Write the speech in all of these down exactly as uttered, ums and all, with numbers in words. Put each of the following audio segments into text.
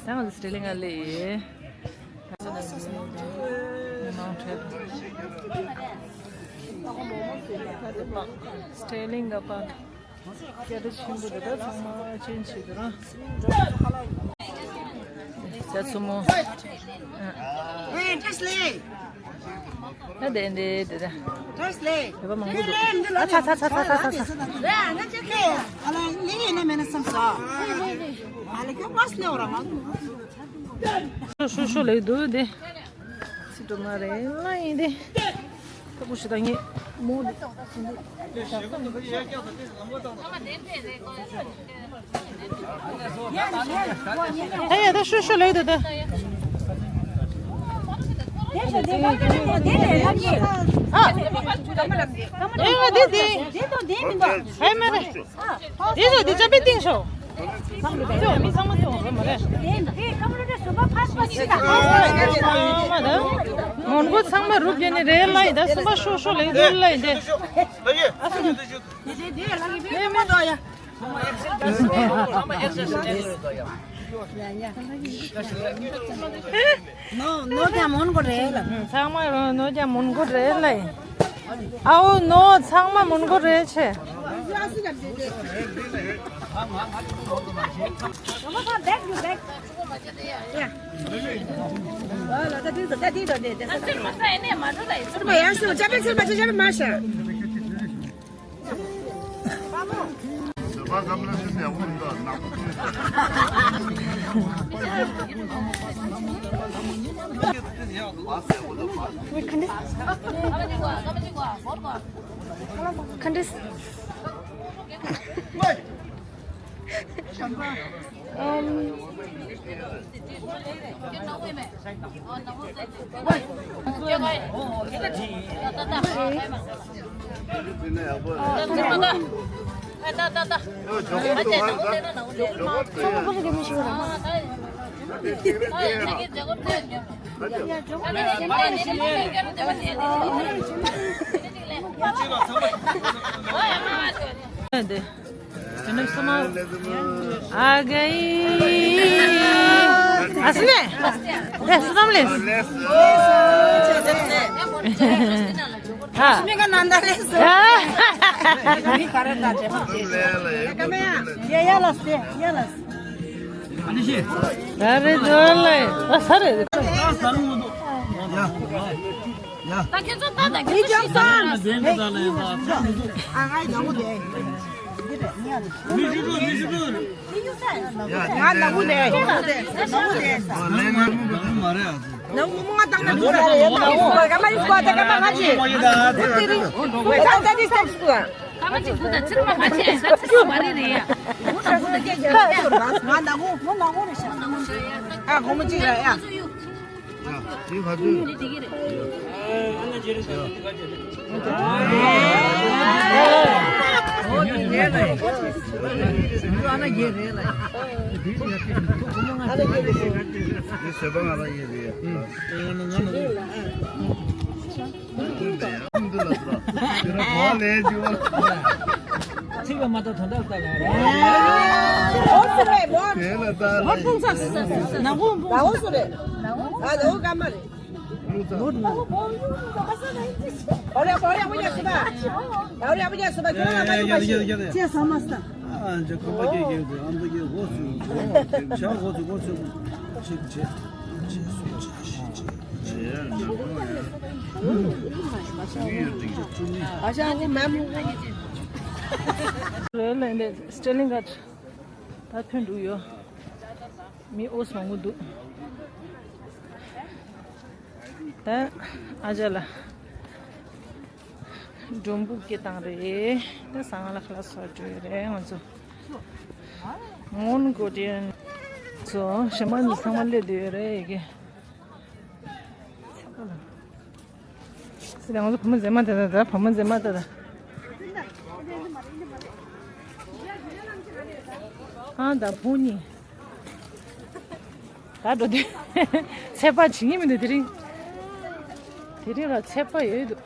ད་ང་ཚོ་སི་ཊེ་ལིང་ང་སླེབས་ཡོད། སི་ཊེ་ལིང་ག་པ། སྐད་གྲགས་ཆེན་པོ་དེ་དག་ཚང་མ་ཅན་བྱེད་དུ་ར། ད་སུ་མོ། ཨེ། བཀྲ་ཤིས་བདེ་ལེགས། ད་དེ་འདྲའི་དེ་ད། བཀྲ་ཤིས་བདེ་ལེགས། བོད་པ་མང་པོ་འདུག་ཨ་ཚ་ཚ་ཚ་ཚ་ཚ་ཚ། ཨ་ལ་ལི་ཡིན་ན་མེད་ན་བསམ་སོང་། ཨ་ལ་ཁྱོད་མ་སླེབས་ར་མ། ཤུ་ཤུ་ཤུ་ལེགས་འདུག་དེ། ཚིག་འགྲོ་མ་རེད་ལ་ཡིན་དེ། ཁ་ཁུ་ཞིག་ད་ངས་མོ་འདི། ད་ཡ་ད་ཤུ་ཤུ་ལེགས་འདུག་ད། ཨ། ཨེ་ང་འདི་འདི། ཨེ་མ་རེད། དེ་ཚོ་དེ་ཅམ་པའི་སྟེང་ཤོག་དེ་ཚོ་མི་ཚང་མ་ཐོན་འོང་མ་རེད། མོན་གྷོ་ཚང་མ་རུབ་རྒྱུ་ནི་རེད་ལ་ཡིན་ད་སུམ་པ་ཤོག་ཤོག་ལེགས་འདུག་ལ་ཡིན་ཏེ། ཨ་སུ། ནོ་ནོ་ཀྱང་མོན་གྷོ་རེད་ལ། ཚང་མ་ནོ་ཀྱང་མོན་གྷོ་རེད་ལ། ཨའོ་ནོ་ཚང་མ་མོན་གྷོ་རེད་ཆེ། ཨ་གའི། ཨ་སི་ནེ། ཨེ་སུ་དམ་ལེ། ཨ། མི་ག་ནན་ད་ལེ་སུ། ཨ། མི་ག་རེ་ད་ཅེ་མ། ཡ་ཡ་ལ་སེ་ཡ་ལ་སེ། ད་རེ་འགྲོ་ལེ། ཨ་ས་རེ། ད་ཁྱེད་ཚོ་ད་ད་ཁྱེད་ཚོ་ཤི་ད་ལ་ཟེར་འདི་ད་ལ་ཡིན་པ། ཨ་ང་ཡང་མོ་དེ། མི་ཞུ་འགྲོ་མི་ཞུ་འགྲོ། ང་ལ་མོ་དེ། ང་ལ་མོ་དེ། ལས་ང་མོ་ག་མ་རེད་ཨ། ང་མོ་མ་བཏང་ན་འགྲོ་ར་རེད་ཡ། ང་མོ་ག་མ་ཡིན་སྐོར་ད་ག་མ་ང་ཅི། ད་ད་ད་ད་ད་ད། ཀ་མ་ཅིག་གུ་ད་ཚིག་མ་ཁ་ཆེ་ད་ཚིག་མ་རེད་རེད་ཡ། ང་ནག་པོ་ང་ནག་པོ་རེད་ཤག་ཨ་སྒོར་མོ་གཅིག་ར་ཡ། ཡ་དེ་ག་ཚོད། ཨ་ན་རྒྱལ་རེད་ལ། ཨ་ན་རྒྱལ་རེད་ལ། ཨ་ན་རྒྱལ་རེད་ལ། འདི་བཟོས་པ་ང་རང་ཡིན་རེད། ཨ་ན་ང་ནག་པོ། ཚིག་ལ་མ་ལྟ་དོན་དག་ལྟ་ལ་རེད། ཨོ་སུ་རེད་མོ། དེ་ལ་ལྟ་ལ་ཕུང་ཚ་ནག་པོ་ནག་པོ་སུ་རེད། ཨ་ནག་པོ་ཀ་མ་རེད། ཨོ་རེད་ཨོ་རེད་ཨོ་རེད་སུ་ད། ཨོ་རེད་ཨོ་རེད་སུ་ད་ཁྱོད་རང་ལ་མ་ཡོང་བ་ཞིག་ཅེས་ས་མ་སྟ། ཨ་ཇ་ཁོ་པ་ཀེ་ཀེ་ཨམ་ད་ཀེ་ཧོ་སུ་ཧོ་ཤ་ཧོ་སུ་ཧོ་སུ་ཅིག་ཅེས་ཅེས་སུ་ཅེས་ཤི་ཅེས། རེད་ལས་འདི་སི་ཊེ་ལིང་ག་ད་ཐོན་འགྲོ་ཡོད། མི་ཨོ་སི་མང་པོ་འདུག་ད་ཨ་ཅག་ལ་སྒྲོམ་བུ་སྐྱེ་བཏང་རེད། ད་ཟ་ང་ལ་ཁ་ལག་ཟ་འགྲོ་ཡོད་རེད་ང་ཚོ། མོན་གྷོ་ཌི་ཡན་ཚོ་ཞེ་མ་ནི་ཚང་མ་སླེབས་བསྡད་ཡོད་རེད་ཡ་གི། སི་ལ་ང་ཚོ་བུ་མོ་མཛེས་མ་དེ་དང་ད་བུ་མོ་མཛེས་མ་དེ་དང་། ཨང་དང་བུ་གཉིས། ད་འགྲོ་དུས་ཚོད་དཔག་བྱེད་ཀྱི་མི་འདུག་དེ་རིང་། དེ་རིང་ལ་ཚོད་དཔག་ཡོད་འདུག་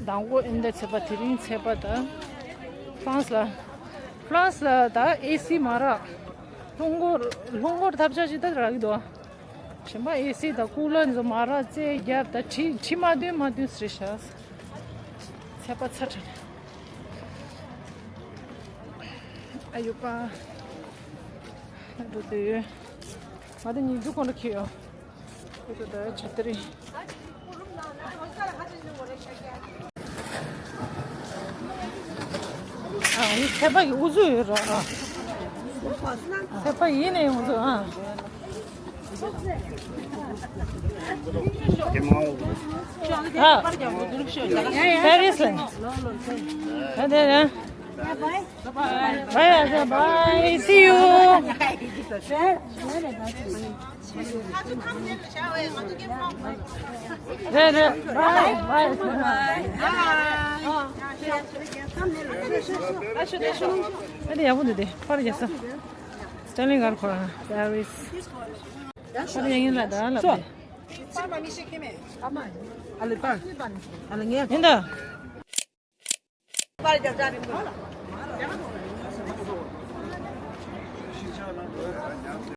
དང་པོ་ཨིན་ད་ཚོད་དཔག་དེ་རིང་ཚོད་དཔག་ད། ཧྥ་རན་སི་ལ། ཧྥ་རན་སི་ལ་ད་ཨེ་སི་མ་རག་ལྷུང་སྒོར་ལྷུང་སྒོར་ཐབས་ཆག་ཅིག་ད་རག་གི་འདུག་གཞན་པ་ཨེ་སི་དང་ཀུ་ལར་ཚོ་མ་རག་རྩེ་རྒྱབ་ད་ཁྲི་ཁྲི་མ་བཏོན་མ་བཏོན་ཟེར་ཤག་ཚད་པ་ཚ་དྲགས་ནས། ཨ་ཡོ་པ། ང་འགྲོ་དུས་ང་ད་ཉིན་དྲུག་གོང་དུ་ཁེལ་ཡོད། ཁོ་ཚོ་ད་ཆ་ཏི་རི། ཨ་ཡི་ཚད་པ་གི་འུ་ཚུགས་ཡོད་ར། ཨ་ཚད་པ་ཡིན་ནས་འུ་ཚུགས་ཨ། ཨ་ཕེ་རིས་ལ། ཨ་དེ་ར། Bye, bye, see you. རེད་རེད། Bye, bye. ཨ་དེ་ཡག་པོ་འདུག་དེ་པར་རྒྱག་ས། སི་ཊལ་ལིང་གར་ཁོ་རང་པེ་རིས། པར་རྒྱག་ཡིན་ལ་ད་ལབ་དེ། ཡིན་ད།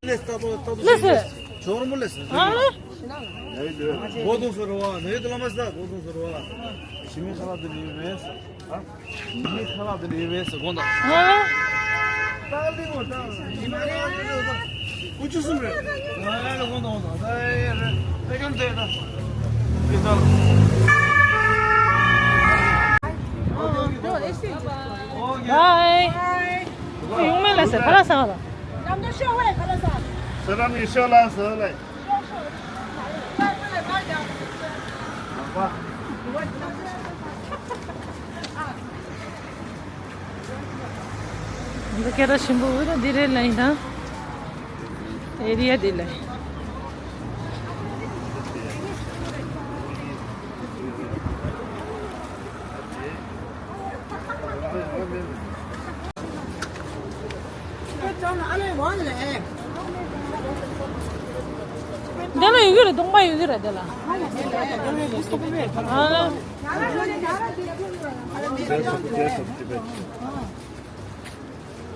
ལགས་སོ། ལགས་སོ། ཇོར་མོ་ལས་སོ། ཨ། གོ་དུང་སོ་རུ་བ་ནས་དུ་ལ་མ་སྟ་གོ་དུང་སོ་རུ་བ། ཞི་མི་ཁ་ལག་དུ་ནི་བས་སོ། ཨ། ཞི་མི་ཁ་ལག་དུ་ནི་བས་སོ་གོ་ད། ཨ། ཏག་ལི་མོ་ཏག་ཞི་མི་ཁ་ལག་དུ་ནི་བས་སོ། ཀུ་ཅུ་གསུམ་རེད། ང་ལ་གོང་དུ་འོང་དང་ད་ཡ་རེད། ད་ཀྱང་དེ་ད། དེ་ད། ཨོ་ཀེ། བའི། ཡོང་མེད་ལ་ཟེར་ཁ་ལག་ཟ་བ་ལ། ས་ལམ་ཡེ་ཤོ་ལ་ཟེར་ལ། འདི་སྐད་གྲགས་ཆེན་པོ་འོ་ད་འདི་རེད་ལ་ཡིན་ད། ཨེ་རི་ཡ་འདི་ལ། འདི་ལ་ཡོད་ཀྱི་རེད། གདོང་པ་ཡོད་ཀྱི་རེད་འདི་ལ། ཨ།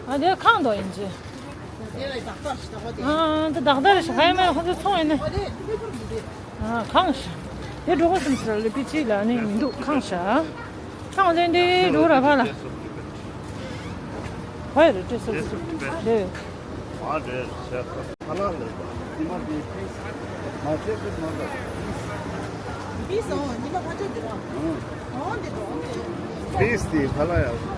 ཨ་དེ་ཁང་དོ་ཡིན་ཅི། ཨ་དེ་བདག་ཟླ་རེ་ཞིག་ཧ་ཡ་མ་ཁོ་ཚོ་ཚོང་ཡིན་ནི། ཨ་ཁང་ཤ། དེ་འགྲོ་གོ་སམ་སི་ར་ལི་པི་ཅི་ལ་ནི་མི་འདུག་ཁང་ཤ། ཁང་ལེན་དེ་འགྲོ་ར་ཕ་ལ། ཧོའི་རེ་ཏྲེ་སོ་སི་རེ། ཨ་རེ་ཤ་ཁ་ལ་ལེ་ད། དེ་མ་དེ་པིས་མ་ཆེ་པིས་མ་ད། པིས་ཨོ་ཉི་མ་ཕ་ཆོད་དེ་ར། ཨོ་དེ་དོ་ཨོ་དེ། པིས་དེ་ཕ་ལ་ཡ།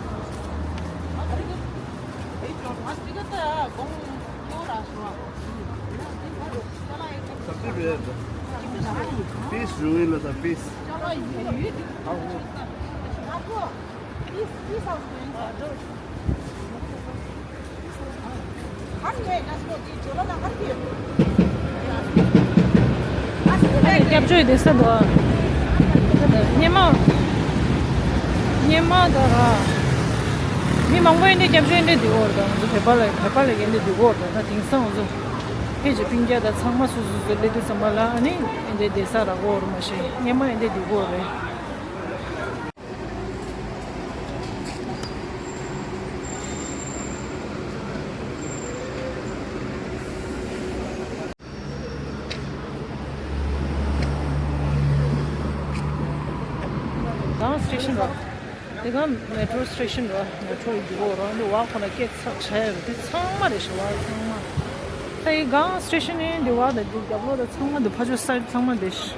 Peace རུ་ལ་ད་peace། སྐྱབས་བཅོལ་བསྡད་ས་འདུག་སྙེ་མ། སྙེ་མ་ད་ར། མི་མང་པོ་ཡིན་འདི་སྐྱབས་བཅོལ་འདི་འདི་འོར་དང་ང་ཚོ་བོད་པ་ལ་བོད་པ་ལ་ཡིན་འདི་འདི་འོར་དང་ད་དེང་སང་ང་ཚོ་ཕལ་ཆེར་སྤུན་ཀྱག་དང་ཚང་མ་སོ་སོ་སོ་སླེབས་དུས་ཙམ་པ་ལ་ཨ་ནི་ཨེ་འདི་བསྡད་ས་རག་གི་འོར་མ་ཤེས། སྙེ་མ་ཨེ་འདི་འདི་འོར་རེད། གང་སི་ཊེ་ཤན་ར། དེ་གང་མེ་ཊོ་སི་ཊེ་ཤན་ར། མེ་ཊོ་ཡི་འདུག་གོ་ར། འདི་བ་ཁོ་ན་སྐད་ཚག་ཆ་ཡ་ར། དེ་ཚང་མ་རེད་ཤག་བ་ཚང་མ། ད་ཡི་གང་སི་ཊེ་ཤན་ཡིན་འདི་བ་དང་འདི་རྒྱབ་ལོགས་དང་ཚང་མ་འདི་ཕ་ཆོས་སའི་ཌི་ཚང་མ་འདི་ཤག་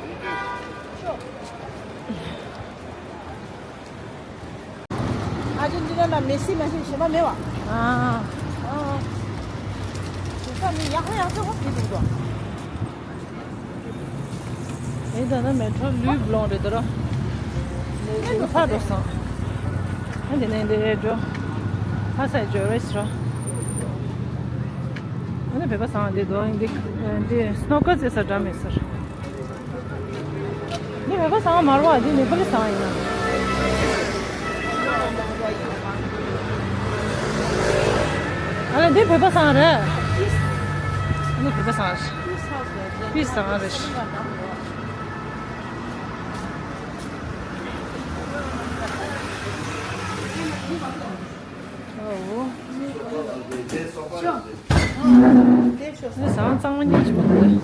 ཨར་ཇེན་ཊི་ན་ལ་མེ་སི་མ་ཤེས་གཞན་པ་མེད་བ། ཨ། ཨ། དེ་ས་མི་ཡག་པོ་ཡག་པོ་ཧོབ་དེ་འདུག་དོ། ཨེ་ད་ན་མེ་ཊོ་ལུས་བློང་རེད་དོ་ར། ལས་ཕར་འགྲོ་སོང་། ཨ་དེ་ནས་འདི་རེད་འགྲོ། ཧ་སའི་ཇོ་རེས་ར། ཨ་ནི་བོད་པ་སང་འདི་དོ་འདི་འདི་སི་ནོ་ཀར་རྩེ་ས་འདྲ་མེད་ས་ར། འདི་བོད་པ་ཟ་མ་རེད་བ། འདི་ནེ་པ་ལི་ཟ་ཡིན་ན། ཨ་ལ་འདི་བོད་པ་ཟ་རེད། འདི་བོད་པ་ཟ་རེད། པི་ཟ་རེད། ཨོ། ཟངས་གཙང་མ་ཉིད་ཅིག་མ་འདུག་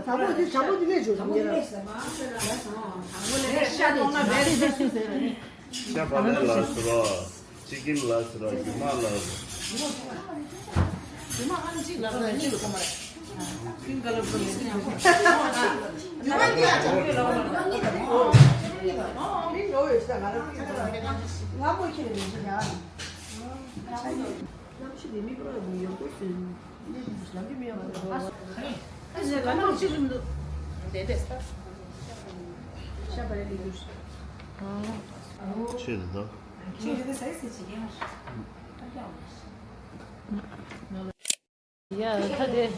དང་པོ་འདི་དང་པོ་འདི་ལས་བྱུང་སོང་། ཤ་བག་ལེབ་ལ་ཟེར་རོ། ཅི་ཀིན་ལ་ཟེར་རོ། རྒྱུ་མ་ལ་ཟེར། རྒྱུ་མ་ཨང་གཅིག་ལ་ཟེར་གཉིས་ལ་གོ་མ་རེད། ཀིན་ག་ལ་ཟེར། རྒྱུ་མ་འདི་ཡང་ཅང་གི་ལ་གོ་མ་རེད། ང་མོ་ཁྱེར་ནས་ཡ། གནམ་གཤིས་འདི་མི་པོ་ཡོང་གི་ཟིན། ཆེད་དུ། ཡ་ད་དེ།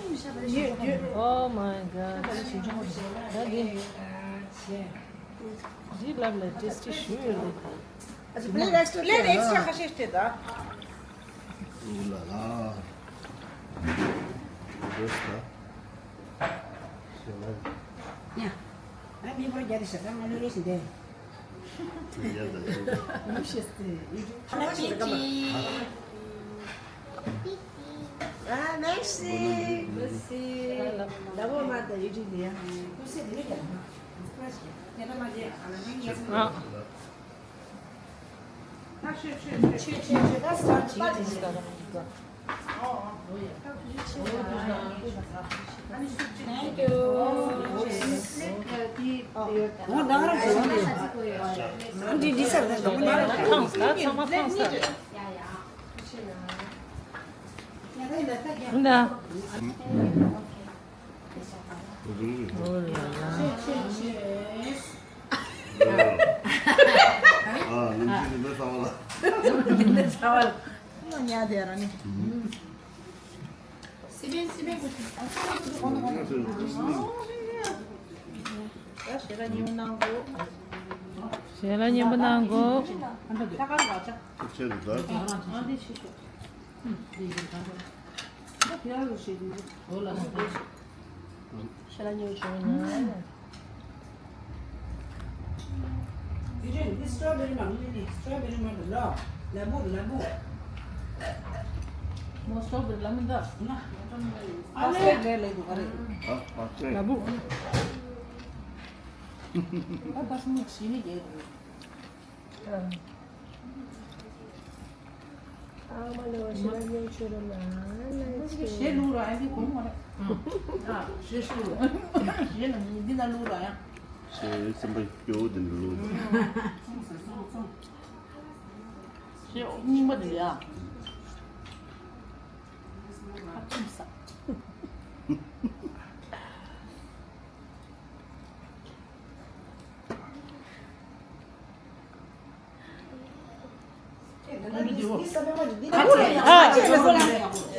Oh my god. ད་དེ། འདི་ལབ་ལ་ཏེས་ཊི་ཞུ་ཡོད་ལེ། ཨ་ཅེ་པི་ལེཊ་ཨེགསི་ཊྲ། པི་ལེཊ་ཨེགསི་ཊྲ་ཁ་ཤས་སྟེར་ད། ཨུ་ལ་ལ། འདི་ད། ཡ། ང་མི་འབོར་བརྒྱ་དེ་ཞེ་དྲག་ང་ལོས་རེ་བཞིན་དེ། ཡ་ད་ཡ། ཨུ་ཤེས་ཏེ། ཨ་མེར་སི། མེར་སི། ལ་བོ་མ་ད་ཡུ་ཊི་ལི་ཡ། ཨ། ཞལ་ལག་སྙན་པོ་གནང་གོ། ཞལ་ལག་ཉོ་བྱུང་ན། ཡུ་རེད། འདི་སི་ཊོ་བེ་རི་མ་མི་ནི། སི་ཊོ་བེ་རི་མ་འདི་ལ་ལ་བུ་ལ་བུ། མོ་སི་ཊོ་བེ་རི་ལ་མི་འདི་ན། ཨ་ལེ་ལེ་ལེ་འདུག་ག་རེ། ལ་བུ། ད་ད་སི་མི་ཞི་ནི་རྒྱལ་འདུག་ཞེས་ལུག་ར་ཨ་འདི་གོང་མ་རེད། ཞེས་ལུག་ར་ཨ་འདི་ན་ལུག་ར་ཡང་། ཞེས་སེམས་པ་སྐྱོ་བོ་དེ་འདྲ་ལུག་ར། ཞེས་རྙིང་པ་འདི་ཡ། ཨ་ཁུམ་ས། ཨ།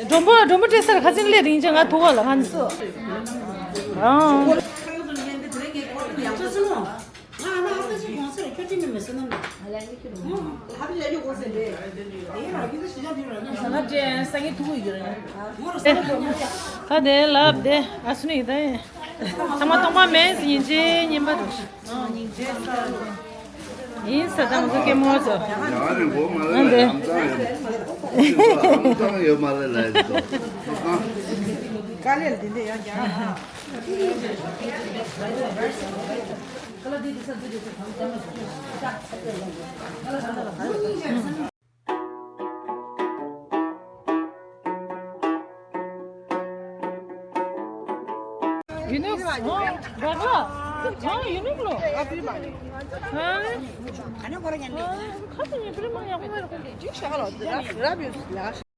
མགྲོན་པོ་མགྲོན་པོ་སྤྲད་སར་ཁ་སང་སླེབས་རིང་ཅིག་ང་ཐུག་པ་ལ་ང་ཚོ། ཨང་། ད་དེ་ལབ་དེ་ཨ་སུ་ནི་ད་ཚང་མ་སྟོང་པ་མེད་ཡིན་ཅེས་ཉན་པ་འདུག་ཡིན་ས་དང་གཟུགས་སྐྱེ་མོ་ཚོ། ཡང་ནི་མགོ་མ་ལ་ཨ་འདི་ལམ་སང་ཡོད། ལམ་སང་ཡོད་མ་ལ་ལ་ཡོད་དོ། དཀའ་ལས་འདི་འདི་ཡང་རྒྱག་ཨ། ཡུ་ནུག་ཨོ། ར་ར། ཨོ་ཡུ་ནུག་ལོ། ཨ་ཁ་ཚ་ཉི་པི་རི་མ་ཡག་པོ་མེད་ར་ཁོ་འདི་ཅིག་ཤ་ཁ་ལོ་ར་ར་བི་ཡོད་ལ།